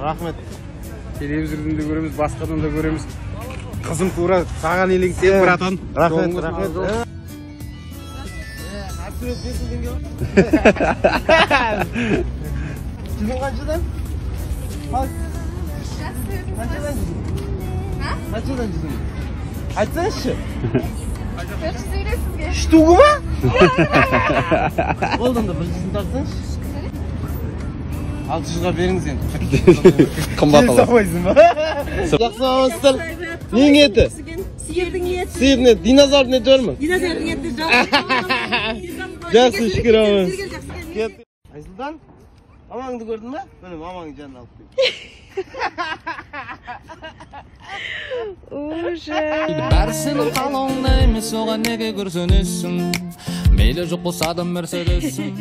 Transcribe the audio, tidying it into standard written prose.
Рахмет. Телевизордан да көреміз, басқадан да көреміз. Қызым тура саған елеңсем, братан. Рахмет, рахмет. Сурет 5000 теңге ғой. Жүзің қаншадан? Қаншадан жүзің? Қаншадан жүзің? Айтсаңызшы. 400 теңге сізге. Штугы ма? Болды онда, бір жүзін тартсаңызшы. 600-ға беріңіз енді. Қымбат аласың. Салмайсың ба? Жақсы, амансыздар. Ненің еті? Сиырдың еті. Сиырдың еті. Динозаврдың еті бар ма? Динозаврдың еті жоқ. Жақсы, шүкір, аман. Айсұлтан, мамаңды көрдің ба? Міне, мамаңның жанына алып кел. Ужас. Бәрі сенің қалауыңда емес, оған неге күрсінесің? Мейлі жоқ болса да Мерседесің.